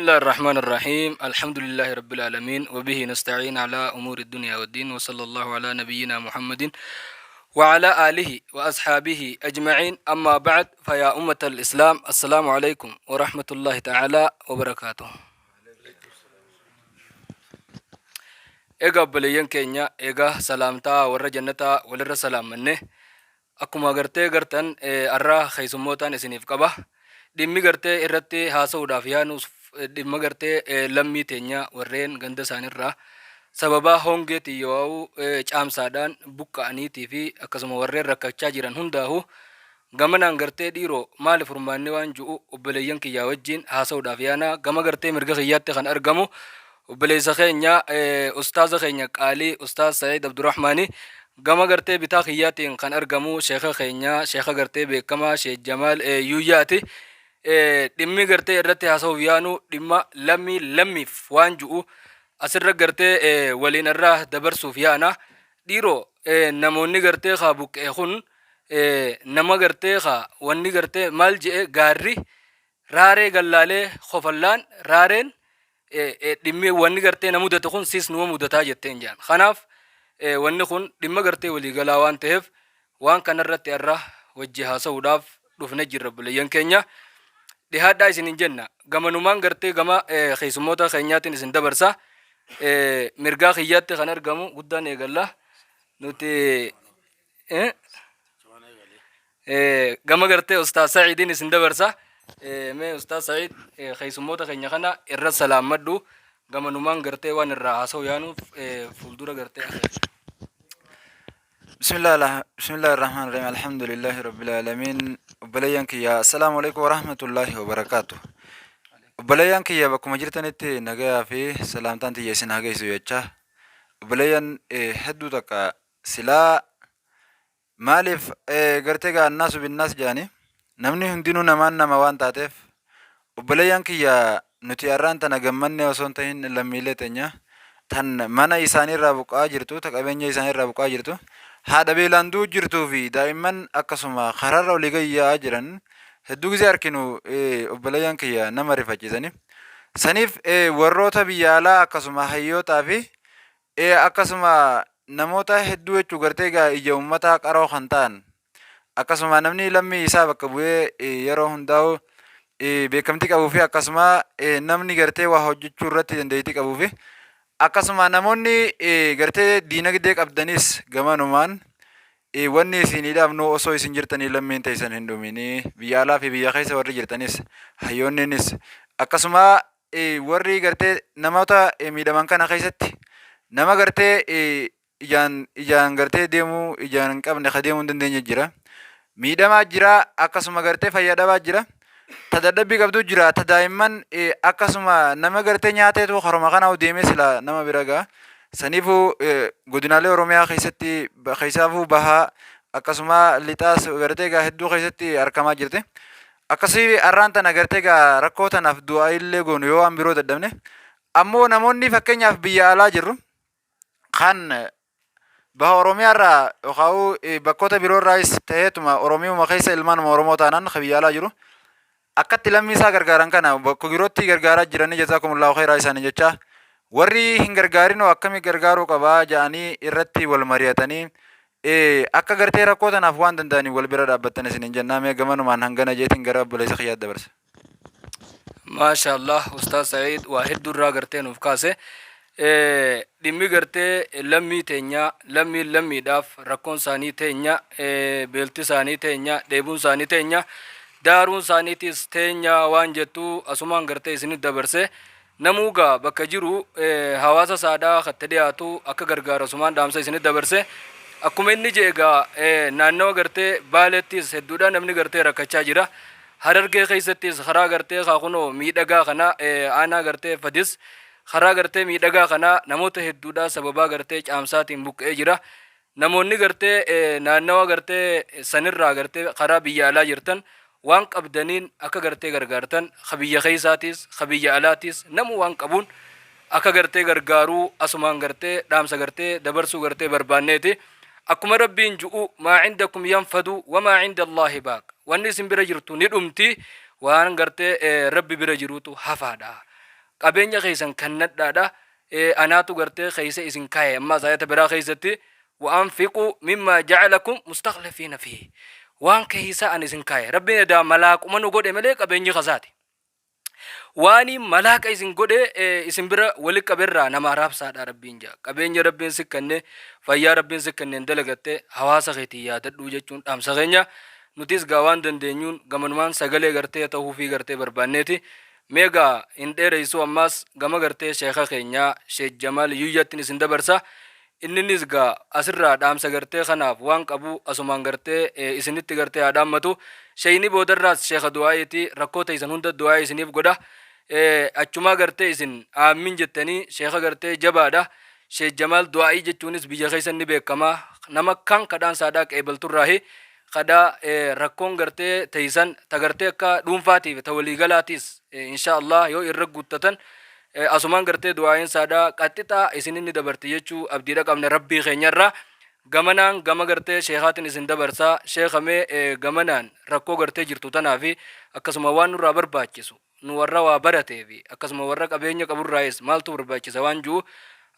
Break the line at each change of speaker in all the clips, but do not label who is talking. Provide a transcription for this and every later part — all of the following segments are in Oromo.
الله الرحمن الرحيم الحمد لله رب العالمين وبه نستعين على أمور الدنيا والدين وصلى الله على نبينا محمد وعلى آله وأصحابه أجمعين أما بعد فيا أمة الإسلام السلام عليكم ورحمة الله تعالى وبركاته. Egaa obboleeyyan keenya, egaa salaamtaa warra jannataa walirra salaammanne, akkuma gartee gartan arra keessummootaan isiniif qaba. Dhimmi gartee irratti haasa'uudhaaf yaanuus dhimma gartee lammii teenya warreen ganda isaanirraa sababaa hongeetiin yoo caamsaadhaan buqqa'aniitii fi akkasuma warreen rakkachaa jiran hundaahu gamanaan gartee dhiiroo maali furmaanni waan ju'u obboleeyyan kiyyaa wajjiin haasa'uudhaaf yaana. Gama gartee mirga kiyyaatti kan argamu obboleessa keenya, ustaaza keenya qaalii, Ustaaz Sa'iid Abdurrahmaani. Gama gartee bitaa kiyyaatiin kan argamu sheeka keenya, sheeka gartee beekamaa, Sheek Jamaal Yuuyyaati. Dhimmi gartee irratti haasa'uuf yaanu dhimma lammii lammiif waan ju'u asirra gartee waliin irraa dabarsuuf yaana. Dhiiroo, namoonni gartee kaa buqqee kun nama gartee kaa wanni gartee maal je'e, gaarri raaree gallaalee kofallaan raareen dhimmi wanni gartee na mudate kun siis numa mudataa jetteen jedhan. Kanaaf wanni kun dhimma gartee waliigalaa waan ta'eef waan kanarratti irra wajji haasa'uudhaaf dhufne jirra. Obboleeyyan keenya, dhihaadhaa isinin jenna. Gamanumaan gartee gama keessummoota keenyaatiin isin dabarsa. Mirgaa kiyyaatti kan argamu guddaan eegalla nuti. Gama gartee Ustaaz Sa'iidiin isin dabarsa. Mee Ustaaz Sa'iid, keessummoota keenya kana irra salaammadhu, gamanumaan gartee waan irraa haasa'u yaanuuf fuuldura gartee.
بسم الله، بسم الله الرحمن الرحيم، الحمد لله رب العالمين. Obboleeyyan kiyya، السلام عليكم ورحمة الله وبركاته. Obboleeyyan kiyya, bakkuma jirtanitti nagayaa fi salaamtaan tiyya isin haa geessu jecha, obboleeyyan, hedduu takka silaa maaliif gartee gaa الناس بالناس jedhani, namni hundinuu namaan nama waan taateef, obboleeyyan kiyya, nuti har'aan tana gammanne osoo hin ta'in lammiilee teenya tan mana isaaniirraa buqqa'aa jirtu, ta qabeenya isaaniirraa buqqa'aa jirtu, haadha beelaan du'u jirtuu fi daa'imman akkasuma karaarra olii gadi yaa'aa jiran hedduu gisee arginu, obboleeyyan kiyya, nama rifachiisani. Saniif warroota biyya alaa akkasuma hayyootaa fi akkasuma namoota hedduu jechuu gartee gaa ija uummataa qaroo kan ta'an, akkasuma namni lammii isaa bakka bu'ee yeroo hundaa'u beekamtii qabuu fi akkasuma namni gartee waa hojjechuu irratti dandeettii qabuu fi akkasuma namoonni gartee diinagdee qabdanis gamanumaan wanni isiniidhaaf nu osoo isin jirtanii lammiin teessan hin dhuminii. Biyya alaa fi biyya keessa warri jirtanis, hayyoonninis, akkasuma warri gartee namoota miidhaman kana keessatti nama gartee ijaan gartee deemuu ijaan hin qabne ka deemuu hin dandeenye jira. Miidhamaa jira, akkasuma gartee fayyaa dhabaa jira. Ta dadhabbii qabdu jira, ta daa'imman, akkasuma nama gartee nyaateetu haruma kana deemee sila nama bira ga'a. Saniifuu godinaalee Oromiyaa keessatti, keessaafuu bahaa akkasuma lixaas gartee gaa hedduu keessatti argamaa jirti. Akkasii har'aan tana gartee gaa rakkoo tanaaf du'aa illee goonu yoo waan biroo dadhabne. Ammoo namoonni fakkeenyaaf biyya alaa jirru kan baha Oromiyaa irraa yookaan bakkoota biroo irraayis ta'eetuma Oromiyauma keessa ilmaanuma Oromoo taanaan kan biyya alaa jiru akkatti lammii isaa gargaaran kana bakka birootti gargaaraa jiranii جزاكم الله خيرا isaanii jecha, warri hin gargaarinoo akkamii gargaaruu qabaa jedhanii irratti wal mari'atanii akka gartee rakkoo tanaaf waan danda'anii wal bira dhaabbattan isiniin jennaa. Mee gamanumaan hangana jeetiin gara obboleessa kiyyaatti dabarsa.
Maasha Allah, Ustaaz Sa'iid waa hedduu irraa gartee nuuf kaase. Dhimmi gartee lammii teenya, lammiin lammiidhaaf rakkoon isaanii teenya, beelti isaanii teenya, dheebuun isaanii teenya, daaruun isaaniitis teenya waan jettu asumaan gartee isinit dabarse. Namuu gaa bakka jiru hawaasa isaadhaa katti dhiyaatu akka gargaaru asumaan dhaamsa isinit dabarse. Akkuma inni jedhe gaa naannawa gartee Baaleettis hedduudha namni gartee rakkachaa jira. Harargee keessattis karaa gartee kunoo miidhagaa kana, aanaa gartee Fadis karaa gartee miidhagaa kana namoota hedduudha sababaa gartee caamsaatiin buqqa'ee jira. Namoonni gartee naannawa gartee sanirraa gartee karaa biyya alaa jirtan waan qabdaniin akka gartee gargaartan, ka biyya keessaatis ka biyya alaatis namu waan qabuun akka gartee gargaaruu asumaan gartee dhaamsa gartee dabarsuu gartee barbaanneeti. Akkuma Rabbiin ju'u, "ما عندكم ينفد وما عند الله باق." Wanni isin bira jirtu ni dhumti, waan gartee Rabbi bira jirutu hafaadha. Qabeenya keessan kannadhaadha. Anaatu gartee keessa isin kaaye. Ammaas ayata biraa keessatti wa'anfiquu mimmaa ja'alakum mustakhlafiina fiihi. Waan keessa ani isin kaaye. Rabbiin edaa malaaquma nu godhe malee qabeenyi kasaati. Waani malaaqa isin godhe isin bira wali qaberraa namaa raabsaadha Rabbiin ja'a. Qabeenya Rabbiin si kanne, fayyaa Rabbiin si kanneen dalagatte hawaasa keetiin yaadadhuu jechuun dhaamsa keenya. Nutis gaa waan dandeenyuun gamanumaan sagalee gartee tahuufii gartee barbaanneeti. Mee gaa hin dheereysuu ammaas gama gartee sheekha keenya Sheek Jamaal Yuyyattin isin dabarsa. Inninis gaa asirraa dhaamsa gartee kanaaf waan qabu asumaan gartee isinitti gartee haa dhaammatu. Sheeyni boodarraas sheekha du'aa'iiti rakkoo teeysan hunda du'aa'ii isiniif godha. Achumaa gartee isin aammin jettanii sheekha gartee jabaadha. Sheek Jamaal du'aa'ii jechuunis biyya keessa ni beekama. Nama kan kadhaan saadhaa qeebalturraahi. Kadhaa rakkoon gartee teeysan ta gartee akka dhuunfaatii fi ta waliigalaatiis inshaa Allah yoo irra guuttatan asumaan gartee du'aa'iin saadhaa qaxxixaa isinin ni dabarti jechuu abdiidha qabna Rabbii keenyarraa. Gamanaan gama gartee sheekaatiin isin dabarsa. Sheekha mee gamanaan rakkoo gartee jirtu tanaa fi akkasuma waan nurraa barbaachisu nu warra waa baratee fi akkasuma warra qabeenya qaburraayis maaltu barbaachisa waan ju'u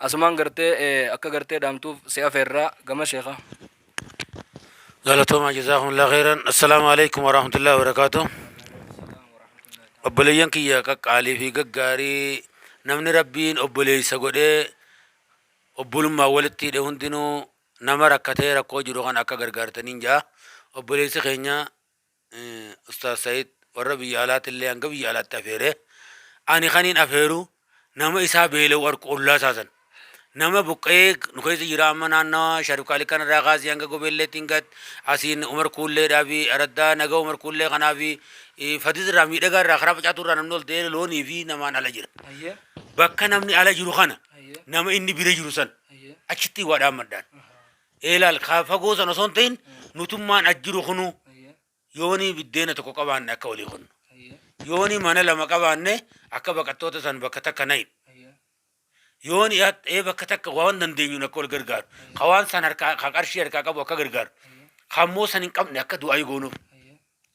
asumaan gartee akka gartee dhaamtuuf si afeerra gama sheekha.
Galatoomaa jazaakumullah khairan. Assalaamu alaikum warahmatullahi wabarakaatuh. Obboleeyyan kiyya qaqqaalii fi gaggaarii namni Rabbiin obboleessa godhee obbolummaa walitti hidhe hundinuu nama rakkatee rakkoo jiru kan akka gargaartaniin ja'a. Obboleessi keenya Ustaaz Said warra biyya alaatillee hanga biyya alaatti afeere. Ani kaniin afeeru nama isaa beela'u arku ollaa isaa san. Nama buqqa'ee nu keessa jira amma naannawa Sharif Kaalik kanarraa kaasee hanga Gobeelleetti hanga asiin Umar Kuulleedhaa fi araddaa naga Umar Kuullee kanaa fi Fadis irraa miidhagaa irraa karaa facaatuu irraa namni ol ta'ee loonii fi namaan ala jira. Bakka namni ala jiru kana nama inni bira jiru san achitti waa dhaammadhaan. Eelaal ka fagoo san osoo hin ta'in nutummaan as jiru kunuu yoonii biddeena tokko qabaanne akka walii kunnu. Yoonii mana lama qabaanne akka baqattoota san bakka takka naynu. Yoonii ee bakka takka waan dandeenyuun akka wal gargaaru. Ka waan san harkaa ka qarshii harkaa qabu akka gargaaru. Ka ammoo san hin qabne akka du'aayii goonuuf.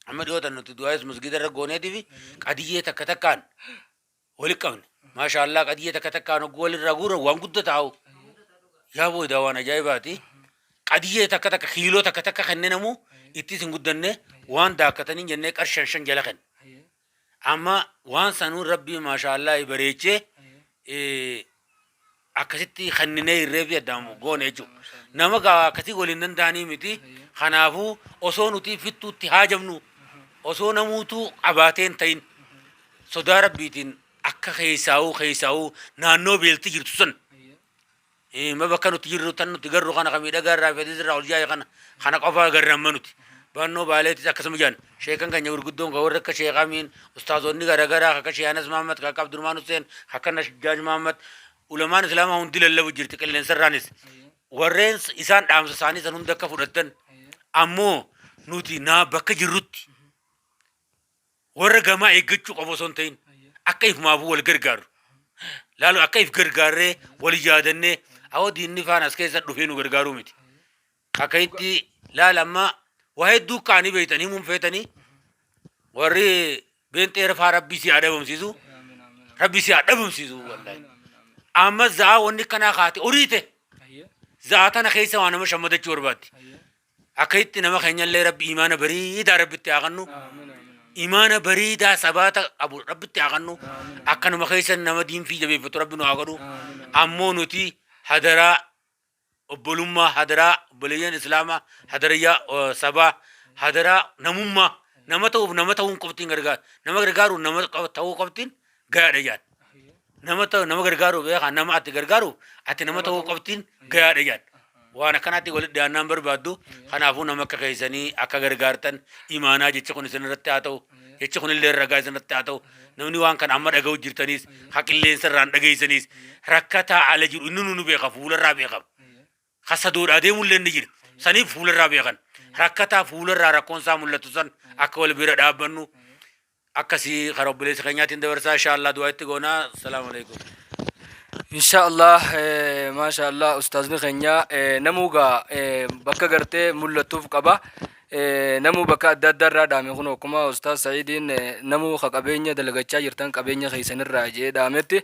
Amma dhiyootan nuti du'aayis masgiida irra gooneetifi qadiyyee takka takkaan wali qabne. Maasha Allah qadiyyee takka takkaan hogguu walirraa guuran waan gudda taa'u. Yaa booda waan ajaa'ibaati. Qadiyyee takka takka kiiloo takka takka kenne namu ittis hin guddanne waan daakkatanii jennee qarshan shan jala kenne. Amma waan sanuun rabbii maasha Allah bareechee akkasitti kenninee hirree fi addaan goone jechuudha. Nama gaa akkasii waliin danda'anii miti. Kanaafuu osoo nuti fittuutti haajamnu osoo namuutuu qabaatee hin ta'in sodaa rabbiitiin akka keessaa'uu keessaa'uu naannoo beelti jirtu san ma bakka nuti jirru tan nuti garru kana ka miidhagaa irraa fedhis irraa ol jaa'e kana kana qofa garra amma nuti. Baannoo Baaleetis akkasuma jedhan sheekan keenya gurguddoon ka warri akka Sheekh Amiin ustaazonni garagaraa ka akka Sheekh Anas Mahammad ka akka Abdurrahmaan Hussein ka akka Najjaaj Mahammad ulamaan islaamaa hundi lallabu jirti qilleensarraanis warreen isaan dhaamsa isaanii san hunda akka fudhattan ammoo nuti naa bakka jirrutti warra gamaa eeggachuu qofa osoo hin ta'in akka ifumaafuu wal gargaaru laalu akka if gargaarree wal yaadannee awoo diinni faana as keessa dhufee nu gargaaruu miti. Akka itti laala amma waa hedduu kaanii beektanii himuun feetanii warri beenxeera faa rabbii si haa dhabamsiisu rabbii si haa dhabamsiisu wallahi. Amma za'aa wanni kanaa kaate horiite za'aa tana keessa waa nama shammadachuu barbaaddi. Akka itti nama keenyallee rabbi imaana bareedaa rabbitti haa kennu. Imaana bareedaa sabaata qabu rabbitti haa kennu. Akkanuma keessa nama diinfii jabeeffatu rabbi nu haa godhu. Ammoo nuti hadaraa obbolummaa, hadaraa obboleeyyan islaamaa, hadarayyaa sabaa, hadaraa namummaa nama ta'uuf nama ta'uun qoftiin gargaara. Nama gargaaruuf nama ta'uu qoftiin gayaadha jaan. Nama ta'u nama gargaaruuf beekaa nama ati gargaaruuf ati nama ta'uu qoftiin gayaadha jaan. Waan akkanaatti walitti dhiyaannaan barbaaddu kanaafuu nama akka keessanii akka gargaartan imaanaa jechi kun isin irratti haa ta'u jechi kun illee ragaa isin irratti haa ta'u namni waan kana amma dhaga'u jirtaniis ha qilleensa irraan dhageessaniis rakkataa ala jiru inni nu beeka fuularraa beekama. Ka sadoodhaa deemullee ni jira saniif fuularraa beekan rakkataa fuularraa rakkoon isaa mul'atu san akka wal bira dhaabbannu Akkasii kara obboleessa keenyaatiin dabarsaa inshaa Allah du'aa itti goonaa. Assalaamu alaikum.
Insha Allah maasha Allah ustaazni keenya namuu gaa bakka gartee mul'attuuf qaba. Namuu bakka adda addaa irraa dhaame kunoo akkuma Ustaaz Sa'iidiin namuu ka qabeenya dalagachaa jirtan qabeenya keessanirraa je'ee dhaametti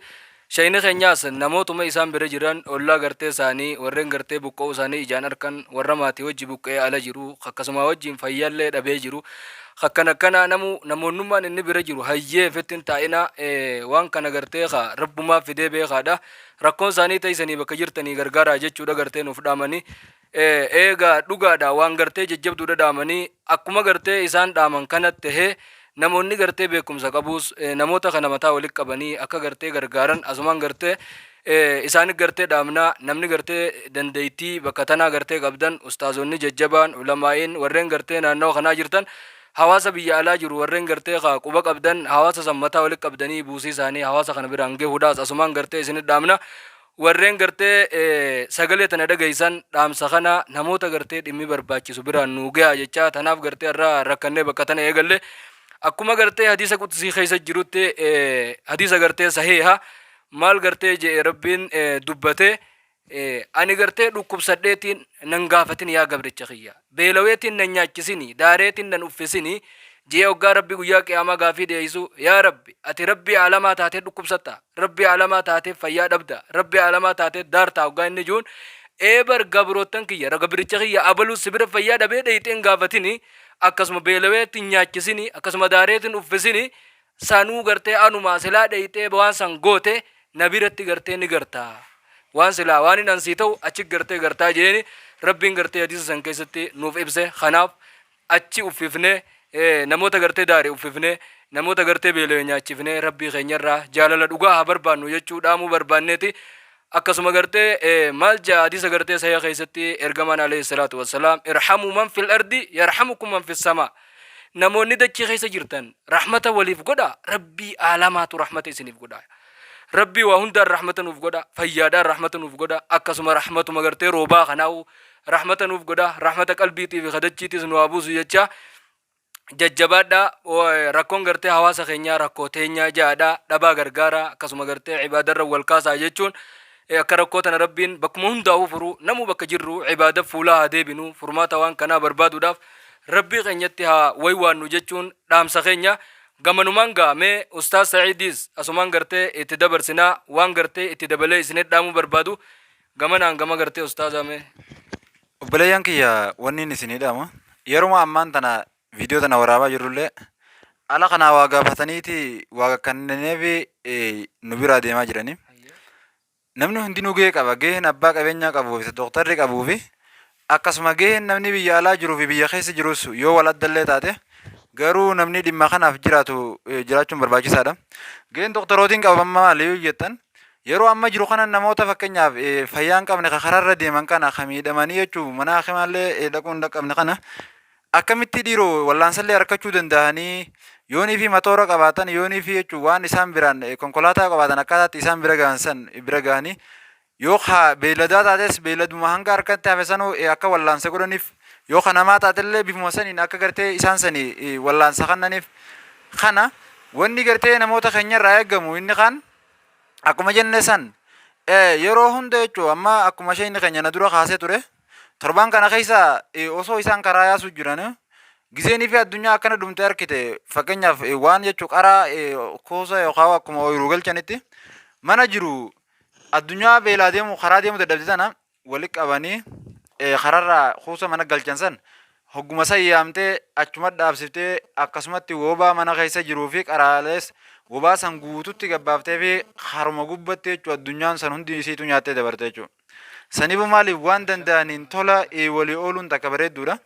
Sheyni keenyaas namootuma isaan bira jiran ollaa gartee isaanii warreen gartee buqqa'uu isaanii ijaan arkan warra maatii wajji buqqa'ee ala jiru akkasumaa wajjiin fayyaallee dhabee jiru akkan akkanaa namuu namoonnummaan inni bira jiru hayyee fitti hin taa'inaa waan kana gartee ka rabbumaa fidee beekaadha rakkoon isaanii teessanii bakka jirtanii gargaaraa jechuudha gartee nuuf dhaamanii Eegaa dhugaadha waan gartee jajjabduudha dhaamanii akkuma gartee isaan dhaaman kana tahee namoonni gartee beekumsa qabuus namoota kana mataa walitti qabanii akka gartee gargaaran asumaan gartee isaani gartee dhaamna namni gartee dandeettii bakka tanaa gartee qabdan ustaazonni jajjabaan ulamaa'iin warreen gartee naannawa kanaa jirtan hawaasa biyya alaa jiru warreen gartee kaa quba qabdan hawaasa san mataa walitti qabdanii buusii isaanii hawaasa kana biraan gehuudhaas asumaan gartee isinit dhaamna. Warreen gartee sagalee tana dhageessan dhaamsa kana namoota gartee dhimmi barbaachisu biraan nuu gahaa jechaa tanaaf gartee irraa rakkannee bakka tana eegalle. Akkuma gartee hadiisa qudsii keessa jirutti, hadiisa gartee sahiiha, maal gartee je'e Rabbiin dubbate? Ani gartee dhukkubsadheetiin nan gaafatin, yaa gabricha kiyya, beelaweetiin nan nyaachisini, daareetiin nan uffisini je'ee. Hoggaa Rabbi guyyaa qiyaamaa gaafii dhiyeessu, yaa Rabbi, ati Rabbii aalamaa taatee dhukkubsatta, Rabbii aalamaa taatee fayyaa dhabda, Rabbii aalamaa taatee daartaa? Hoggaa inni juun, ee bar gabroottan kiyya, gabricha kiyya abaluu si bira fayyaa dhabee dheeyxee hin gaafatini, akkasuma beelaweetti hin nyaachisini, akkasuma daareetiin uffisini, sanuu gartee anumaa silaa dheeyxee waan san goote na biratti gartee ni gartaa, waan silaa waan hin ansii ta'u achi gartee gartaa jeeni Rabbiin gartee hadiisa san keessatti nuuf ibse. Kanaaf achi uffifne, namoota gartee daare uffifne, namoota gartee beelawe nyaachifne, Rabbii keenyarraa jaalala dhugaa haa barbaannu jechuu dhaamuu barbaanneeti. Akkasuma gartee maal jaa hadiisa gartee sahiha keessatti ergamaan alayhi salaatu wassalaam? Irhamuu man fil ardi yarhamukum man fis samaa. Namoonni dachii keessa jirtan rahmata waliif godha, Rabbii aalamaatu rahmata isiniif godha. Rabbii waa hundaan rahmata nuuf godha, fayyaadhaan rahmata nuuf godha, akkasuma rahmatuma gartee roobaa kanaa'u rahmata nuuf godha, rahmata qalbiitii fi kadachiitis nu haa buusu jecha jajjabaadha. Rakkoon gartee hawaasa keenyaa rakkoo teenyaa ja'adha, dhabaa gargaara, akkasuma gartee ibaadarra wal kaasaa jechuun akka rakkoo tana Rabbiin bakkuma hundaa'uu furu. Namuu bakka jirru ibaada fuulaa haa deebinu, furmaata waan kanaa barbaaduudhaaf Rabbii keenyatti haa waywaannu jechuun dhaamsa keenya. Gamanumaan gaa mee Ustaaz Sa'iidis asumaan gartee itti dabarsinaa, waan gartee itti dabalee isinit dhaamuu barbaadu gamanaan gama gartee ustaazaa mee.
Obboleeyyan kiyya, wanni inni isinii dhaamu, yeruma ammaan tana viidiyoo tana waraabaa jirrullee ala kanaa waa gaafataniiti waa kennineefi nu biraa deemaa jirani. Namni hundinuu gahee qaba. Gaheen abbaa qabeenyaa qabuu fi dooktarri qabuu fi akkasuma gaheen namni biyya alaa jiruu fi biyya keessa jirus yoo wal addallee taate, garuu namni dhimma kanaaf jiraatu jiraachuun barbaachisaadha. Gaheen dooktarootiin qabu amma maali yoo jettan, yeroo amma jiru kana namoota fakkeenyaaf fayyaa hin qabne ka karaarra deeman kana, ka miidhamanii jechuun mana hakimaallee dhaquu hin dhaqqabne kana, akkamitti dhiiroo wallaansallee argachuu danda'anii, yoonii fi matoora qabaatan, yoonii fi jechuun waan isaan biraan konkolaataa qabaatan, akkaataatti isaan bira gahan san bira gahanii, yoo ka beeyladaa taates beeyladuma hanga harkatti hafe sanuu akka wallaansa godhaniif, yoo ka namaa taatellee bifuma saniin akka gartee isaan sanii wallaansa kennaniif. Kana wanni gartee namoota keenyarraa eegamu. Inni kaan akkuma jenne san yeroo hunda jechuun amma akkuma isheen keenya na dura kaasee ture, torban kana keessa osoo isaan karaa yaasuu jiran gizeenii fi addunyaa akkana dhumte argite. Fakkeenyaaf waan jechuun qaraa kuusa yookaan akkuma ooyiruu galchanitti mana jiru addunyaa beelaa deemu, karaa deemu dadhabde tana walitti qabanii kararraa kuusa mana galchan san hogguma san yaamtee achuma dhaabsiftee, akkasumatti wobaa mana keessa jiruu fi qaraalees wobaa san guututti gabbaaftee fi haruma gubbatti jechuun addunyaan san hundi isiitu nyaattee dabarte jechuudha. Saniifuu maaliif waan danda'aniin tola walii ooluun takka bareedduudha.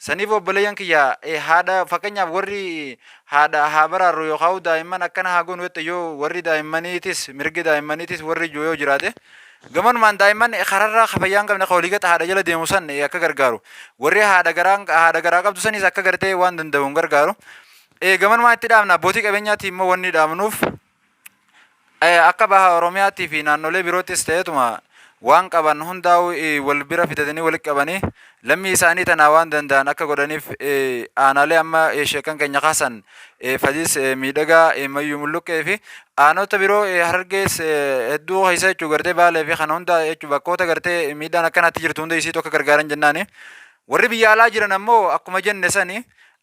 Saniif obboleeyyan kiyya, haadha fakkeenyaaf warri haadha haa baraarru yookaan daa'imman akkana haa goonu jette, yoo warri daa'immaniitis mirgi daa'immaniitis warri ijoo yoo jiraate, gamanumaan daa'imman kararraa ka fayyaa hin qabne ka walii gata haadha jala deemu san akka gargaaru, warri haadha garaa haadha garaa qabdu sanis akka gartee waan danda'uun gargaaru gamanumaan itti dhaabna. Abbootii qabeenyaatti immoo wanni dhaabnuuf, akka baha Oromiyaattii fi naannolee biroottis ta'eetuma waan qaban hundaa'u wal bira fidatanii walitti qabanii lammii isaanii tanaa waan danda'an akka godhaniif, aanaalee amma sheekan keenya kaasan, Fadis, Miidhagaa, Mayyuu, Mulluqqee fi aanota biroo Harargees hedduu keessa jechuu gartee Baalee fi kana hunda jechuu bakkoota gartee miidhaan akkanaatti jirtu hunda isiitu akka gargaaran jennaani. Warri biyya alaa jiran ammoo akkuma jenne sani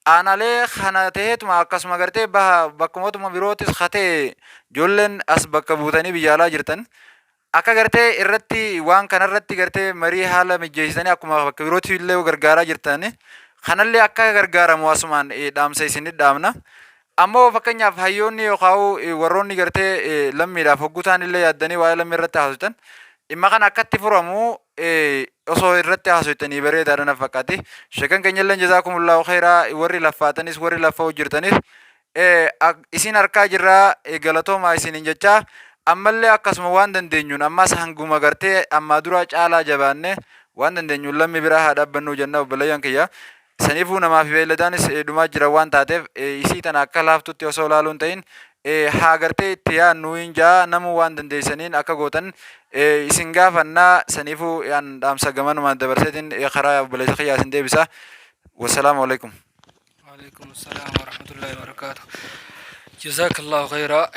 aanaalee kana taheetuma akkasuma gartee baha bakkumatuma birootis ka ta'e ijoolleen as bakka buutanii biyya alaa jirtan akka gartee irratti waan kanarratti gartee marii haala mijjeessitanii akkuma bakka birootti illee gargaaraa jirtan kanallee akka gargaaramu asumaan dhaamsa isinit dhaamna. Ammoo fakkeenyaaf hayyoonni yookaan warroonni gartee lammiidhaaf hogguu ta'an illee yaaddanii waa'ee lammii irratti haasoftan dhimma kana akkatti furamu osoo irratti haasoftanii bareedaadha na fakkaati. Sheekan keenya illee jazaakumullahu khairaa warri laffaatanis warri laffa'u jirtanis isin harkaa jirraa galatoomaa isiniin jechaa ammallee akkasuma waan dandeenyuun ammas hanguma gartee ammaa duraa caalaa jabaanne waan dandeenyuun lammii biraa haa dhaabbannuu jenna obboleeyyan kiyya. Saniifuu namaa fi beeyladaanis dhumaa jiran waan taateef isii tana akka laaftutti osoo laaluu hin ta'in haa gartee itti yaadnu hin jaa namuu waan dandeessaniin akka gootan isin gaafanna. Saniifuu an dhaamsa gamanumaan dabarseetiin karaa obboleessa kiyyaa isin deebisa. Wassalaamu alaikum.
Waalaikum salaam warahmatullahi wabarakatuh. Jazakallahu khayra.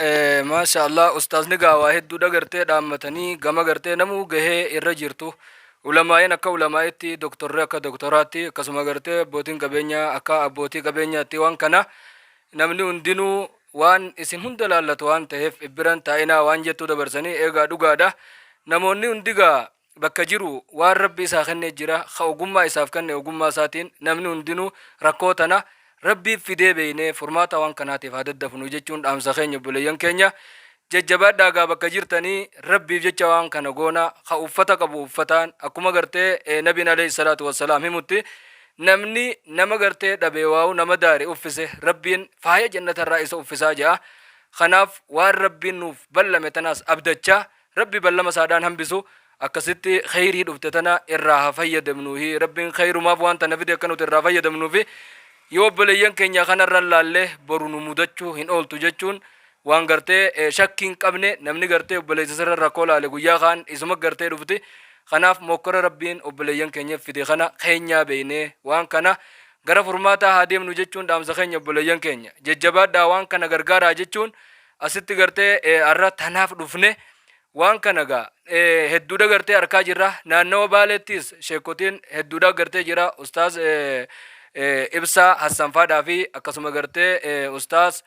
Maasha Allah ustaazni gaa waa hedduudha gartee dhaammatanii gama gartee namuu gahee irra jirtu. Ulamaa'iin akka ulamaa'itti, doktorri akka doktoraatti, akkasuma gartee abbootiin qabeenyaa akka abbootii qabeenyaatti waan kana namni hundinuu waan isin hunda laallatu waan ta'eef ibbiran taa'inaa waan jettuu dabarsanii eegaa dhugaadha. Namoonni hundi gaa bakka jiru waan Rabbi isaa kennee jira, ka ogummaa isaaf kenne ogummaa isaatiin namni hundinuu rakkoo tana Rabbiif fidee beeynee furmaata waan kanaatiif haa daddafnu jechuun dhaamsa keenya obboleeyyan keenya. Jajjabaadhaa gaa bakka jirtanii Rabbiif jecha waan kana goona ka uffata qabu uffataan akkuma gartee Nabiin aleyhi salaatu wassalaam himutti namni nama gartee dhabe waa'u nama daare uffise Rabbiin faaya jannatarraa isa uffisaa je'a. Kanaaf waan Rabbiin nuuf ballame tanaas abdachaa Rabbi ballama isaadhaan hambisu akkasitti kheyrii dhufte tana irraa haa fayyadamnuuhi Rabbiin kheyrumaaf waan tana fide akka nuti irraa fayyadamnuufi yoo obboleeyyan keenya kanarra laalle boru nu mudachuu hin ooltu jechuun waan gartee shakkii hin qabne namni gartee obboleessa isarra rakkoo laale guyyaa kaan isuma gartee dhufti kanaaf mokkora Rabbiin obboleeyyan keenya fide kana keenyaa beeynee waan kana gara furmaataa haa deemnu jechuun dhaamsa keenya obboleeyyan keenya jajjabaadhaa waan kana gargaaraa jechuun Asitti gartee har'a tanaaf dhufne waan kana gaa hedduudha gartee arkaa jirra. Naannawa Baaleettis sheekotiin hedduudha gartee jira. Ustaaz Ibsaa Hassanfaadhaa fi akkasuma gartee Ustaaz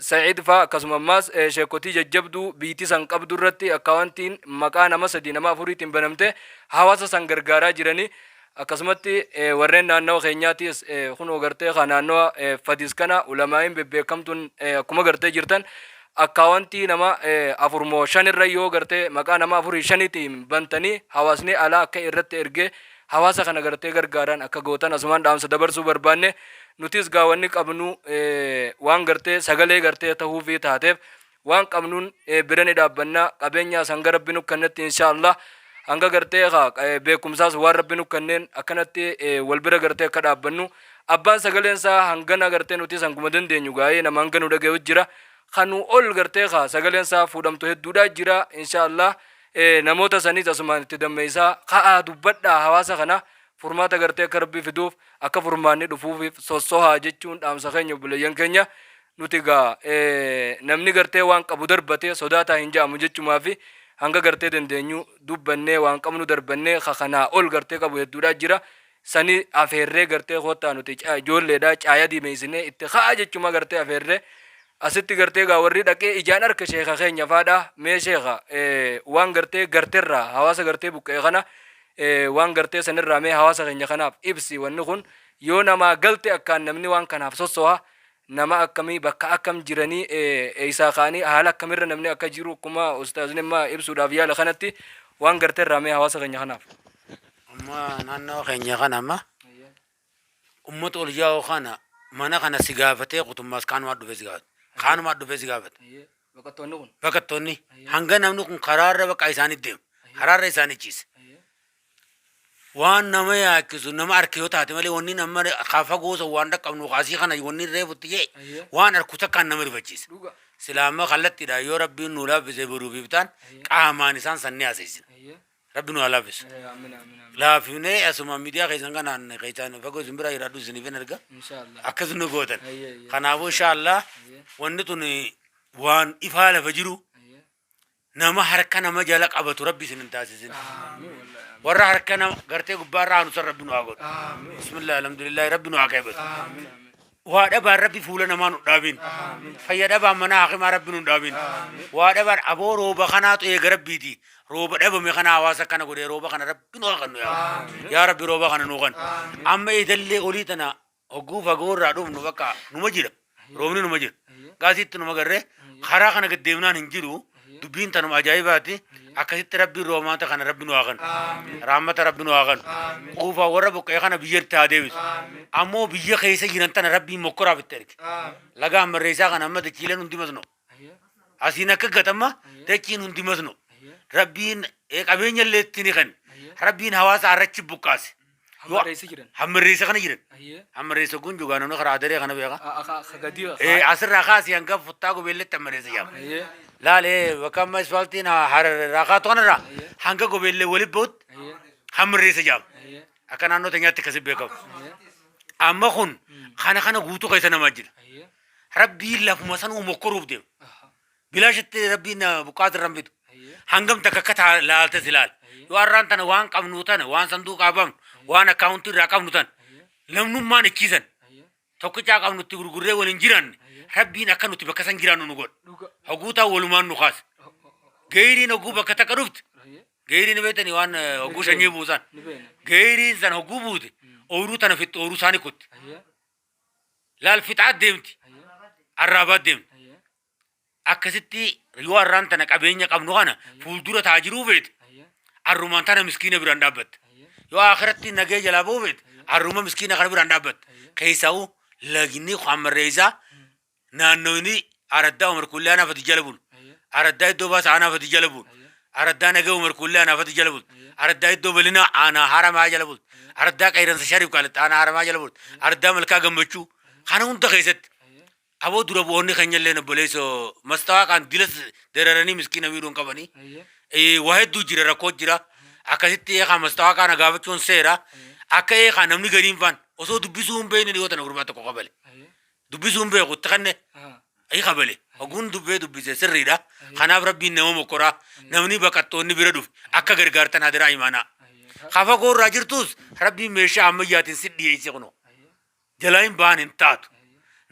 Sa'iid faa akkasuma ammaas sheekotii jajjabduu biitii san qabdu irratti akkaawwantiin maqaa nama sadii nama afuriitiin banamte hawaasa san gargaaraa jiranii. Akkasumatti warreen naannawa keenyaatiis kunoo gartee ka naannawa Fadis kana ulamaa'iin bebbeekamtuun akkuma gartee jirtan akkaawantii nama 4 moo 5 irra yoo gartee maqaa nama afurii shaniitiin bantanii hawaasni alaa akka irratti ergee hawaasa kana gartee gargaaran akka gootan asumaan dhaamsa dabarsuu barbaanne. Nutis gaa wanni qabnu waan gartee sagalee gartee tahuufii taateef waan qabnuun bira ni dhaabbanna. Qabeenyaas hanga Rabbi nu kennetti insha Allah hanga gartee beekumsaas waan Rabbi nu kenneen akkanatti wal bira gartee akka dhaabbannu abbaan sagaleen isaa hangana gartee nutis hanguma dandeenyu gaa'ee nama hanga nu dhagayu jira kan nu ol gartee ka sagaleen isaa fuudhamtu hedduudhaa jira insha Allah namoota saniis asumaan itti dammeessaa ka'aa dubbadhaa hawaasa kana furmaata gartee akka Rabbi fiduuf akka furmaanni dhufuufiif sossohaa jechuun dhaamsa keenya obboleeyyan keenya. Nuti egaa namni gartee waan qabu darbate sodaataa hin ja'amu jechumaafi hanga gartee dandeenyu dubbannee waan qabnu darbannee ka kanaa ol gartee qabu hedduudhaa jira. Sani afeerree gartee koottaa nuti ijoolleedha caaya diimeessinee itti ka'a jechuma gartee afeerree asitti gartee egaa warri dhaqee ijaan arke sheeka keenya faadha mee sheeka waan gartee garterraa hawaasa gartee buqqa'e kana waan gartee sanirraa mee hawaasa keenya kanaaf ibsi wanni kun yoo namaa galte akkaan namni waan kanaaf sossoha nama akkamii bakka akkam jiranii eeysaa ka'anii haala akkamirra namni akka jiru akkuma ustaazni amma ibsuudhaaf yaala kanatti waan garteerraa mee hawaasa keenya kanaaf.
Amma naannoo keenya kana amma ummata ol yaa'u kana mana kana si gaafatee kutummaas kaanumaa dhufee si gaafata. Kaanumaa dhufee si gaafata.
Baqattoonni kun.
Baqattoonni hanga namni kun karaarra bakka isaanii deemu karaarra isaanii ciise. Waan nama yaachisu nama arke yoo taate malee wanni nama ka fagoo san waan dhaqqabnu kaasii kana wanni reefutti jee
Ayyee.
waan arku takkaan nama rifachiisa.
Dhuga.
Silaa amma kallattiidha yoo Rabbiin nuu laaffise boruuf iftaan qaamaan isaan san ni haasessina.
Ayyee.
Rabbi nu haa laaffisu.
Eh, Amiin amiin amiin.
Laaffifnee asuma miidiyaa keessan kanaan keessaan fagoo isin bira jiraadhu isiniif hin erga.
Inshaallah.
Akkas nu gootan.
Ayyee, ayyee.
Kanaafuu inshaallah
Ayyee.
wanni tun waan ifaa lafa jiru
Ayyee.
Nama harka nama jala qabatu Rabbi isin hin taasisin.
Aamiin wallahi aamiin.
Warra harka nama gartee gubbaa irraa aanu san Rabbi nu haa godhu. Bismillah alhamdulillah Rabbi nu haa qeebatu. Waa dhabaan Rabbi fuula namaa nu dhaabin. Fayya dhabaan mana hakimaa Rabbi nu dhaabin. Waa dhabaan aboo rooba kanaatu eega Rabbiiti. Rooba dhabame kana hawaasa kana godhee rooba kana Rabbi nu haa kennu yaa. Yaa Rabbi rooba kana nu kennu. Amma eedallee olii tana Hogguu fagoo irraa dhufnu bakka numa jira. Roobni numa jira. Gaasiitti numa garree karaa kana gad deemnaan hin jiru. Dubbiin tanuma ajaa'ibaati. Akkasitti Rabbiin roomaata kana Rabbi nu haa kennu. Rahmata Rabbi nu haa kennu. Quufaa warra buqqa'e kana biyyatti haa deebisu. Ammoo biyya keessa jiran tana Rabbiin mokkoraaf itti erge. Laga hammarreessaa kana amma dachiileen hundi masnoo. Asiin akka gatama dachiin hundi masnoo. Rabbiin qabeenya illee itti ni kenne. Rabbiin hawaasa arrachi buqqaase.
Hammarreessa jiran.
Hammarreessa kana jiran.
Ayyee.
Hammarreessa kun jugaa namni karaa adaree kana beeka.
Ka gadi.
Asirraa kaasii hanga futtaa gobeelletti hammarreessa jedhama.
Ayyee.
Laal bakka amma isfaaltiin harar irraa kaatu kanarraa hanga gobeellee walitti bahutti
Ayyee.
hammarreessa jedhama.
Ayyee.
Akka naannoo teenyaatti akkasi beekamu.
Ayyee.
Amma kun kana kana guutuu keessa namaa jira.
Ayyee.
Rabbiin lafuma sanuu mokkoruuf deema. Bilaashitti Rabbiin buqqaas irra hin fidu. Hangam takka akka taa laaltes ilaali. Yoo har'aan tana waan qabnu tana waan sanduuqaa bafnu waan akkaawuntii irraa qabnu tana namnummaan ichiisan tokkichaa qabnu itti gurgurree waliin jiraanne Rabbiin akka nuti bakka san jiraannu nu godha. Hogguu taa walumaan nu kaasa. Geeyriin hogguu bakka takka dhufte geeyriin beektanii waan hogguu sanyii buusan. Geeyriin san hogguu buute ooyiruu tana fixxe ooyiruu isaanii kutte. Laal fixaa deemti. Arraabaa deemti. Akkasitti yoo arraan tana qabeenya qabnu kana fuuldura taajiruu feete arrumaan tana miskiina biraan dhaabbatte. Yoo akhiratti nagee jalaa ba'uu feete arruma miskiina kana biraan dhaabbatte. Keessaa'u lagni hammarreessaa naannooni araddaa Umar Kuullee aanaa Fati jala bulu. Araddaa iddoo baasa aanaa Fati jala bulu. Araddaa nagee Umar Kuullee aanaa Fati jala bulu. Araddaa iddoo balinaa aanaa Haramaa jala bulu. Araddaa Qayransa Shariif Qaalitti aanaa Haramaa jala bulu. Araddaa Malkaa Gammachuu kana hunda keessatti Aboo dura bu'oonni keenya illeen obboleesso mastawaa kaan dilas dararanii miskiina miidhuu hin qabanii. Waa hedduu jira rakkoo jira. Akkasitti eekaa mastawaa kaana gaafachuun seera. Akka eekaa namni gariin faan osoo dubbisuu hin beekne dhiyoo tana gurbaa tokko kabale. Dubbisuu hin beeku itti kanne ayi kabale. Hoguun dubbee dubbise sirriidha. Kanaaf rabbiin nama mokkoraa namni baqattoonni bira dhufe akka gargaartan hadaraa imaanaa. Kafa irraa jirtus rabbiin meeshaa ammayyaatiin si dhiyeesse kunoo. jalaa hin bahan hin taatu.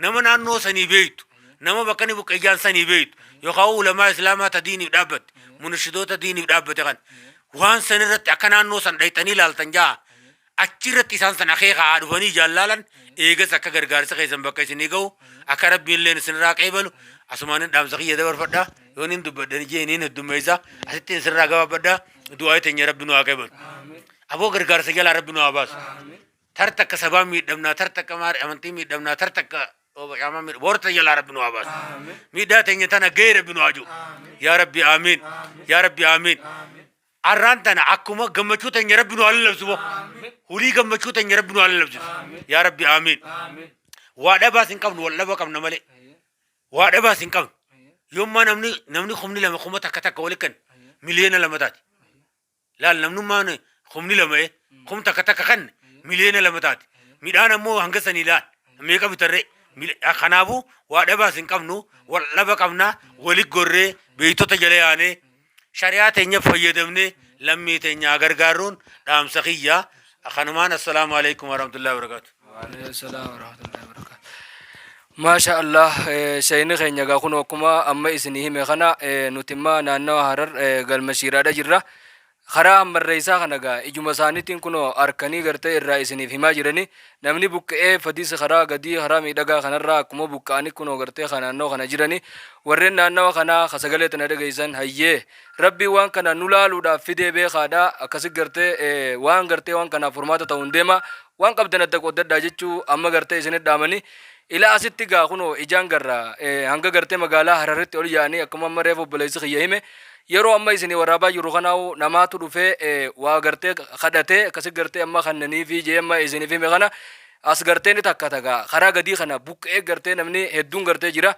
Nama naannoo sanii beeytu, nama bakka inni buqqe ijaan sanii beeytu, yookaan ulamaa islaamaa ta diiniif dhaabbatte, munishidoota diiniif dhaabbate kan waan san irratti akka naannoo san dhayxanii ilaaltan ja'a. Achi irratti isaan san akeeka haa dhufanii ijaan laalan eegas akka gargaarsa keessan bakka isinii ga'u akka rabbiin illeen isinirraa qeebalu asumaan dhaamsa kiyya dabarfadha yoon hin dubbadhan jee niin heddummeessa asitti isinirraa gabaabbadha du'aa teenya rabbi nu haa qeebalu. Aboo gargaarsa jalaa rabbi nu haa baasu. Tar takka sabaa miidhamnaa, tar takka maari amantii miidhamnaa, tar takka qaamaa miidhamnaa. Boorta jalaa rabbi nu haa baasu. Miidhaa teenya tana gahee rabbi nu haa jiru. Yaa rabbi aamiin. Yaa rabbi aamiin. Arraan tana akkuma gammachuu teenya rabbi nu haa lallabsu boo. Hulii gammachuu teenya rabbi nu haa lallabsisu. Yaa rabbi aamiin. Waa dhabaas hin qabnu wal dhaba qabna malee. Waa dhabaas hin qabnu. Yommaa namni namni 2000 takka takka walitti kan 2,000,000 taati. Laal namnummaan 20,000 takka takka kan 2,000,000 taati. Midhaan ammoo hanga sanii laal meeqa bitarree. Kanaafuu waa dhabaas hin qabnu wal dhaba qabna wali gorree beektota jala yaanee shari'aa teenya fayyadamnee lammii teenya gargaaruun dhaamsa kiyya. Kanumaan assalaamu alaikum warahmatullahi wabarakatuh.
Waalaikum salaam warahmatullahi wabarakatuh. Maasha Allah shayni keenya egaa kun akkuma amma isinii hime kana nuti imma naannawa Harar galma Shiiraadha jirra. Karaa hammarreessaa kana egaa ijuma isaaniitiin kunoo arkanii gartee irraa isiniif himaa jirani. Namni buqqa'ee fadis karaa gadii karaa miidhagaa kanarraa akkuma buqqa'anii kunoo gartee kan naannawa kana jirani. Warreen naannawa kanaa ka sagalee tana dhageessan hayyee Rabbiin waan kana nu laaluudhaaf fidee beekaadha. Akkasi gartee waan gartee waan kanaaf furmaata ta'uun deema. Waan qabdan adda qooddadhaa jechuu amma gartee isinit dhaamani. Ila asitti gaa kunoo ijaan garra hanga gartee magaalaa Hararitti ol yaa'anii akkuma amma reefu obboleessi kiyya hime yeroo amma isinii waraabaa jiru kanaa'u namaatu dhufee waa gartee kadhatee akkasi gartee amma kannaniifi jee amma isiniif hime kana as gartee ni takkata gaa karaa gadii kana buqqee gartee namni hedduun gartee jira.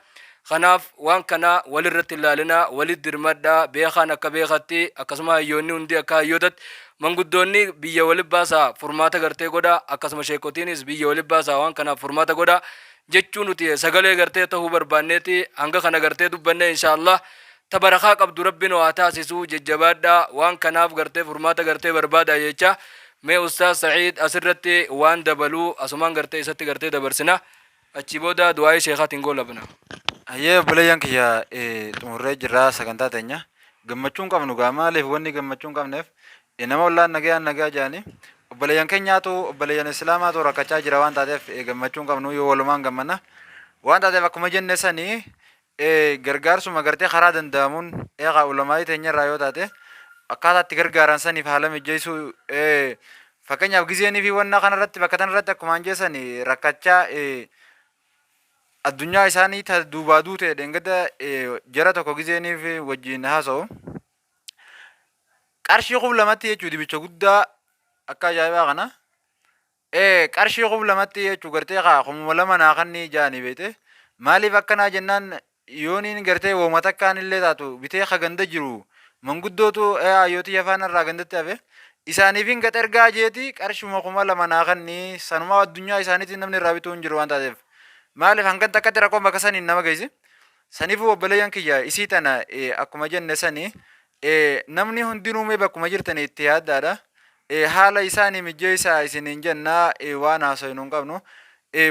Kanaaf waan kana walirratti hin laalinaa, walit dirmadhaa, beekaan akka beekatti, akkasuma hayyoonni hundi akka hayyootatti, manguddoonni biyya walit baasaa furmaata gartee godhaa, akkasuma sheekotiinis biyya walit baasaa waan kanaaf furmaata godhaa jechuu nuti sagalee gartee tahuu barbaanneeti hanga kana gartee dubbanne insha Allah. Ta barakaa qabdu rabbi nu haa taasisu jajjabaadhaa waan kanaaf gartee furmaata gartee barbaadaa jecha mee ustaaz Sa'iid asirratti waan dabalu asumaan gartee isatti gartee dabarsina achii booda du'aa'ii sheekaatiin goolabna.
Hayyee obboleeyyan kiyya xumurree jirra sagantaa teenya. Gammachuu hin qabnu gaa maaliif wanni gammachuu hin qabneef nama ollaan nagayaan nagaa jedhanii obboleeyyan keenyaatu obboleeyyan islaamaatu rakkachaa jira waan taateef gammachuu hin qabnu yoo walumaan gammanna waan taateef akkuma jenne sanii Gargaarsuma gartee karaa danda'amuun eegaa ulamaa'ii teenya irraa yoo taate akkaataa itti gargaaran saniif haala mijjeessuu fakkeenyaaf gizeenii fi wanna kana irratti bakka tana irratti akkuma an jeessan rakkachaa addunyaa isaanii ta duubaa duute dheengadda jara tokko gizeenii fi wajjin haasa'u qarshii 2000tti jechuu dibicha guddaa akka ajaa'ibaa kana Ee qarshii 2000tti jechu gartee kaa 2000 naa kannii jaani beeyte maaliif akkanaa jennaan yooniin gartee woma takkaan illee taatu bitee ka ganda jiru manguddootu ee aayyoo tiyya faana irraa gandatti hafe isaaniifin gad ergaa jeeti qarshuma 2000 naa kannii sanumaa addunyaa isaaniitiin namni irraa bituu hin jiru waan taateef maaliif hangan takkatti rakkoon bakka saniin nama geessi saniifuu obboleeyyan kiyya isii tana akkuma jenne sani Namni hundinuu mee bakkuma jirtanii itti yaaddaadha. Haala isaanii mijjeessaa isiniin jenna waan haasoynu hin qabnu.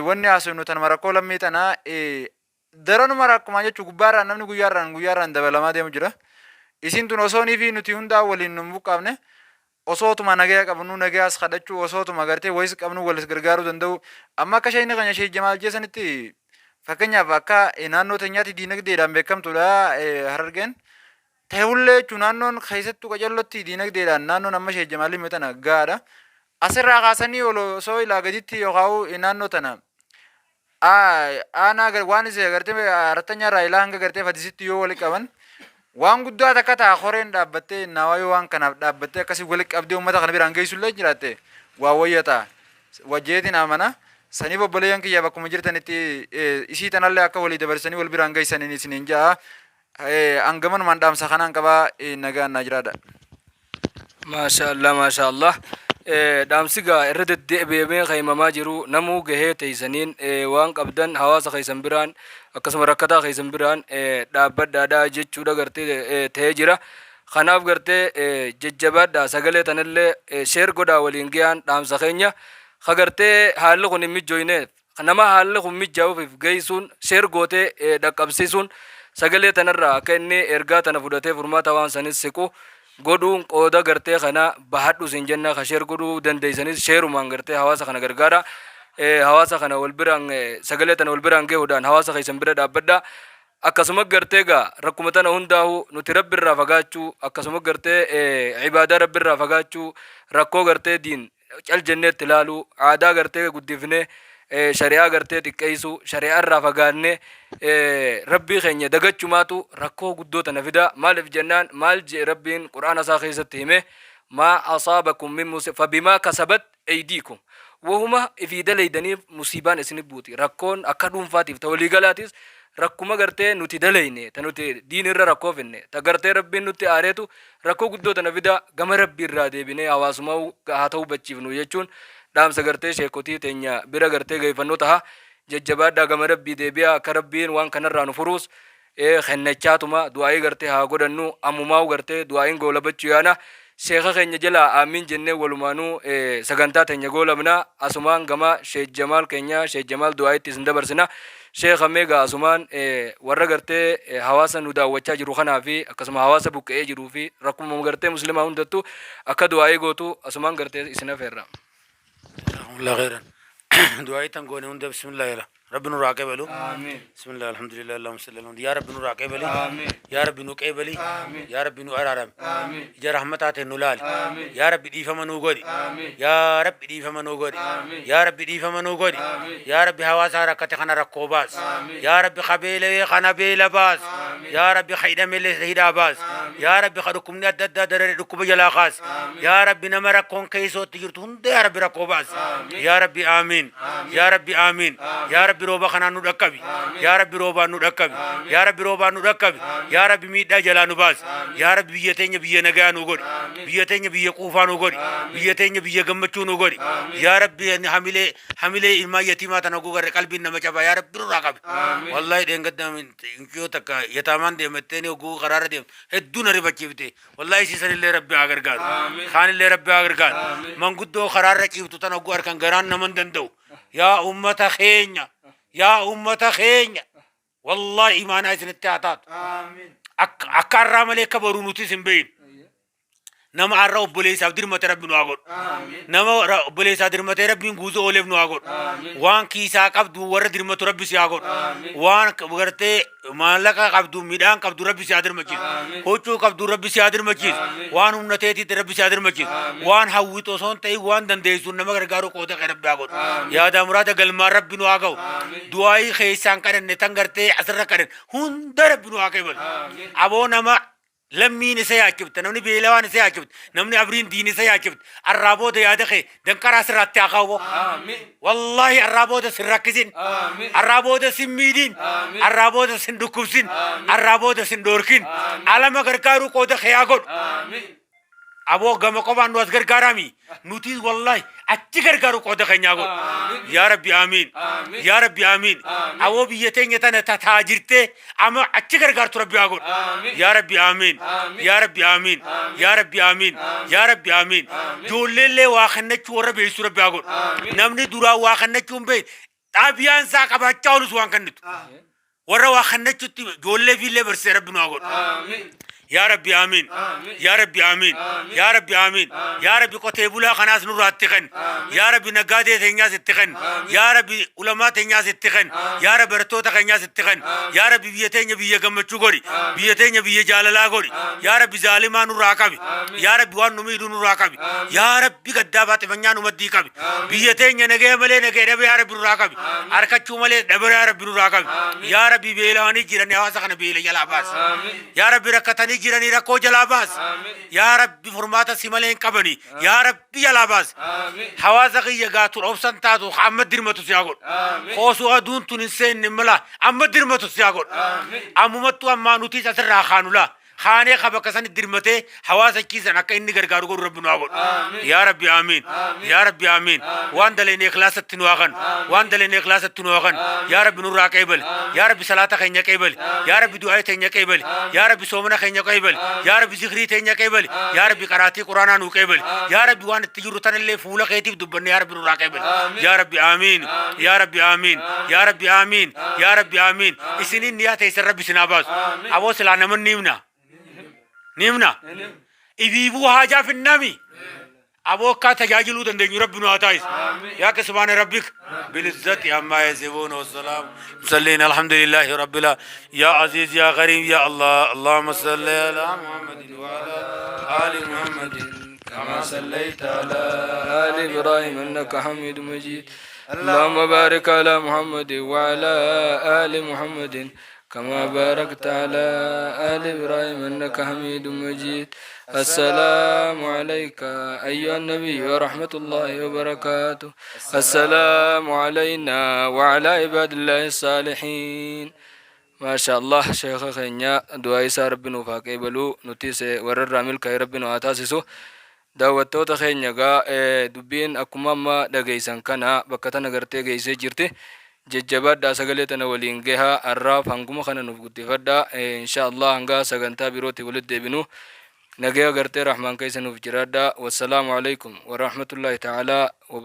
Wanni haasoynu tanuma rakkoo lammii tana daranuma rakkumaan jechuu gubbaarraan namni guyyaarraan guyyaarraan dabalamaa deemu jira. Isiin tun osoonii fi nuti hundaa waliin nun buqqaafne osootuma nagaya qabnu nagayaas kadhachuu osootuma gartee wayis qabnu walis gargaaruu danda'u. Amma akka sheekni keenya Sheek Jamaal jeesanitti fakkeenyaaf akka naannoo teenyaatti diinagdeedhaan beekamtuudha Harargeen. Tahullee jechuun naannoon keessattuu qacellotti diinagdeedhaan naannoon amma Sheek Jamaal hime tana gahaadha. Asirraa kaasanii ol osoo ilaa gaditti yookaan naannoo tana aanaa waan isa gartee arattanyaa irraa ilaa hanga gartee fadisitti yoo wali qaban waan guddaa takka ta'a koreen dhaabbattee naawaa yoo waan kanaaf dhaabbattee akkasii wali qabdee uummata kana biraan geessullee jiraatte waa wayya ta'a. Wajjeetiin amana. Saniif obboleeyyan kiyya bakkuma jirtanitti isii tanallee akka walii dabarsanii wal biraan geessaniin isiniin ja'a. An gamanumaan dhaamsa kanaan qaba nagaan naa jiraadha.
Maasha Allah maasha Allah. Dhaamsi gaa irra deddeebi'amee kan himamaa jiru namuu gahee teessaniin waan qabdan hawaasa keessan biraan akkasuma rakkataa keessan biraan dhaabbadhaadha jechuudha gartee ta'ee jira. Kanaaf gartee jajjabaadha sagalee tanallee sheer godhaa waliin gahaan dhaamsa keenya. Ka gartee haalli kun hin mijjooyneef Nama haalli kun mijjaa'uufiif geessuun, share gootee dhaqqabsiisuun sagalee tanarraa akka inni ergaa tana fudhatee furmaata waan sanis siqu godhuun qooda gartee kana bahadhu siin jenna. Ka share godhuu dandeessanis sheerumaan gartee hawaasa kana gargaara. Hawaasa kana wal biraan sagalee tana wal biraan geehuudhaan hawaasa keessan bira dhaabbadha. Akkasuma gartee gaa rakkuma tana hundaahu nuti Rabbirraa fagaachuu akkasuma gartee ibaadaa Rabbirraa fagaachuu rakkoo gartee diin cal jennee itti ilaaluu, aadaa gartee guddifnee shari'aa gartee xiqqeessuu, shari'aa irraa fagaannee Rabbii keenya dagachumaatu rakkoo guddoo tana fida. Maaliif jennaan maal je'e Rabbiin Qur'aana isaa keessatti hime maa asaabakum min musi fabimaa kasabat eydiikum wahuma ifii daleeydaniif musiibaan isinif buuti rakkoon akka dhuunfaatiif ta waliigalaatis rakkuma gartee nuti daleeyne ta nuti diin irra rakkoo finne ta gartee Rabbiin nutti aareetu Rakkoo guddoo tana fida gama Rabbii irraa deebinee hawaasumahu haa tawbachiifnu jechuun dhaamsa gartee sheekotii teenya bira gartee geeyfannu taha. Jajjabaadhaa gama Rabbii deebi'aa akka Rabbiin waan kanarraa nu furuus kennachaatuma du'aa'ii gartee haa godhannu ammumaahu gartee du'aa'iin goolabachuu yaana. Sheekha keenya jalaa aamiin jennee walumaanuu sagantaa teenya goolabna. Asumaan gama Sheekh Jamaal keenya Sheekh Jamaal du'aa'itti isin dabarsina. Sheekha mee gaa asumaan warra gartee hawaasa nu daawwachaa jiru kanaa fi akkasuma hawaasa buqqa'ee jiruu fi rakkuma gartee muslimaa hundattu akka du'aa'ii gootu asumaan gartee isin afeerra.
Jazakumullah khairan. Du'aa'ii tan goone hunda bismillah jala. Rabbi nurraa qeebalu.
Aamiin.
Bismillah alhamdulillah Allahumma salli ala Muhammad. Yaa Rabbi nurraa qeebali.
Aamiin.
Yaa Rabbi nu qeebali.
Aamiin.
Yaa Rabbi nu araarami.
Aamiin.
Ija rahmataa ta'e nu laali.
Aamiin.
Yaa Rabbi dhiifama nuu godhi.
Aamiin.
Yaa Rabbi dhiifama nuu godhi.
Aamiin.
Yaa Rabbi dhiifama nuu godhi.
Aamiin.
Yaa Rabbi hawaasaa rakkate kana rakkoo baas.
Aamiin.
Yaa Rabbi ka beelawee kana beela baas.
Aamiin.
Yaa Rabbi ka hidhamellee hidhaa baas.
Aamiin.
Yaa Rabbi ka dhukkubni adda addaa darare dhukkuba jalaa kaas.
Aamiin.
Yaa Rabbi nama rakkoon keessootti jirtu hunda yaa Rabbi rakkoo baas.
Aamiin.
Yaa Rabbi aamiin.
Aamiin.
Yaa Rabbi aamiin.
Aamiin.
Yaa Rabbi rooba kanaan nu dhaqqabi.
Aamiin.
Yaa Rabbi roobaan nu dhaqqabi.
Aamiin.
Yaa Rabbi roobaan nu dhaqqabi.
Aamiin.
Yaa Rabbi miidhaa jalaa nu baas.
Aamiin.
Yaa Rabbi biyya teenya biyya nagayaa nu godhi.
Aamiin.
Biyya teenya biyya quufaa nu godhi.
Aamiin.
Biyya teenya biyya gammachuu nu godhi.
Aamiin.
Yaa Rabbi ani hamilee hamilee ilmaan yatiimaa tana gogarre qalbiin nama cabaa yaa Rabbi nurraa qabi.
Aamiin.
Wallahi dheengadda mucayyoo takka Yataamaan deemattee hogguu karaarra deemtu hedduu na rifachiifte. Wallaahi isii sanillee Rabbi haa gargaaru. Kaanillee Rabbi haa gargaaru. Manguddoo karaarra ciiftu tana hogguu harkan garaan nama hin danda'u. Yaa ummata keenya! Yaa ummata keenya! Wallaahi imaanaa isinitti haa taatu. Akka akka har'aa malee akka boruu nutis hin beeknu. Nama har'a obboleessaaf dirmate Rabbi nu haa godhu. Nama obboleessaa dirmatee Rabbiin guutuu ooleef nu haa godhu. Waan kiisaa qabdu warra dirmatu Rabbi si haa godhu. Waan gartee maallaqa qabdu midhaan qabdu Rabbi si haa dirmachiisu. Huccuu qabdu Rabbi si haa dirmachiisu. Waan humna teetiitti Rabbi si haa dirmachiisu. Waan hawwitu osoo hin ta'in waan dandeessu nama gargaaru qooda kee Rabbi haa godhu. Yaada muraada galmaan Rabbi nu haa ga'u. Du'aayii keessaan kadhanne tan gartee asirra kadhanne hunda Rabbi nu haa qeebalu. Aboo nama lammiin isa yaachifte, namni beelawaan isa yaachifte, namni abriin diin isa yaachifte, arraa booda yaada kee danqaraa sirraatti haa kaa'u. Wallaahi arraa booda sin rakkisin, arraa booda sin miidhin, arraa booda sin dhukkubsin, arraa booda sin dhoorkin, alama gargaaruu qooda kee haa godhu. Aboo gama qofaan nu as gargaaraami. Nuti wallahi achi gargaaru qooda keenyaa godhu. Yaa Rabbi aamiin. Yaa Rabbi aamiin. Aboo biyya teenya tana tajaajirtee ama achi gargaartu Rabbi haa godhu. Yaa Rabbi aamiin. Yaa Rabbi aamiin. Yaa Rabbi aamiin. Yaa Rabbi aamiin. Ijoolleellee waa kennachuu warra beeksu Rabbi haa godhu. Namni duraan waa kennachuu hin beekne xaabiyaan isaa qabaachaa oolus waan kennitu. Warra waa kennachuutti ijoollee fiillee barsiisee Rabbi nu haa godhu. Yaa Rabbi aamiin. Yaa Rabbi aamiin. Yaa Rabbi aamiin. Yaa Rabbi qotee bulaa kanaas nurraa itti kenni. Yaa Rabbi naggaadee teenyaas itti kenni. Yaa Rabbi ulamaa teenyaas itti kenni. Yaa Rabbi barattoota keenyaas itti kenni. Yaa Rabbi biyya teenya biyya gammachuu godhi. Biyya teenya biyya jaalalaa godhi. Yaa Rabbi zaalimaa nurraa qabi. Yaa Rabbi waan nu miidhu nurraa qabi. Yaa Rabbi gaddaa baaxifanyaa nu maddii qabi. Biyya teenya nagaya malee nagaya dhabe yaa Rabbi nurraa qabi. Arkachuu malee dhabe yaa Rabbi nurraa qabi. Yaa Rabbi beela'anii jiran hawaasa kana beela jalaa baasi. Yaa Rabbi rakkatanii jiranii rakkoo jalaa baasi. Yaa Rabbi furmaata si malee hin qabani. Yaa Rabbi jalaa baasi. Hawaasa kiyya gaatu obsan taatu amma dirmatu si haa godhu. Koosuu aduun tun hin seenne mala amma dirmatu si haa godhu. Ammumattuu ammaa nutis asirraa kaanu laa. Kaanee ka bakka sanitti dirmatee hawaasa achiisan akka inni gargaaru godhu Rabbi nu haa godhu. Yaa Rabbi aamiin. Yaa Rabbi aamiin. Waan daleyne ikhlaasatti nu haa kanu. Waan daleyne ikhlaasatti nu haa kanu. Yaa Rabbi nurraa qeebali. Yaa Rabbi salaata keenya qeebali. Yaa Rabbi du'aa teenya qeebali. Yaa Rabbi soomana keenya qeebali. Yaa Rabbi zikrii teenya qeebali. Yaa Rabbi qaraatii Quraanaa nuu qeebali. Yaa Rabbi waan itti jirru tanallee fuula keetiif dubbanne yaa Rabbi nurraa qeebali. Yaa Rabbi aamiin. Yaa Rabbi aamiin. Yaa Rabbi aamiin. Yaa Rabbi aamiin. Isiniin niyaa teessan Rabbi isin haa baasu. Aboo silaa naman ni himna. Ni himna. Ibiibuu haajaa finnami. Aboo akkaa tajaajiluu dandeenyu Rabbi nu haa taasisu. Yaa akka subhaana rabbik bilizzati ammaa yasifuun wassalaam. Musalliin alhamdulillahi rabbil yaa aziz yaa kariim yaa Allah Allahumma salli ala Muhammadin wa ala ali Muhammadin.
كما صليت على آل إبراهيم إنك حميد مجيد اللهم بارك على محمد وعلى آل محمد كما باركت على آل إبراهيم إنك حميد مجيد السلام عليك أيها النبي ورحمة الله وبركاته السلام علينا وعلى عباد الله الصالحين Maasha Allah sheekha keenya du'aa isaa rabbi nuuf haa qeebalu nutis warra irraa milkaa'e rabbi nu haa taasisu daawwattoota keenya gaa dubbiin akkuma amma dhageessan kana bakka tana gartee geessee jirti jajjabaadhaa sagalee tana waliin gehaa har'aaf hanguma kana nuuf guddifadhaa insha Allah hanga sagantaa birootti walitti deebinu nagaya gartee rahmaan keessa nuuf jiraadhaa wassalaamu alaikum warahmatullahi ta'ala wa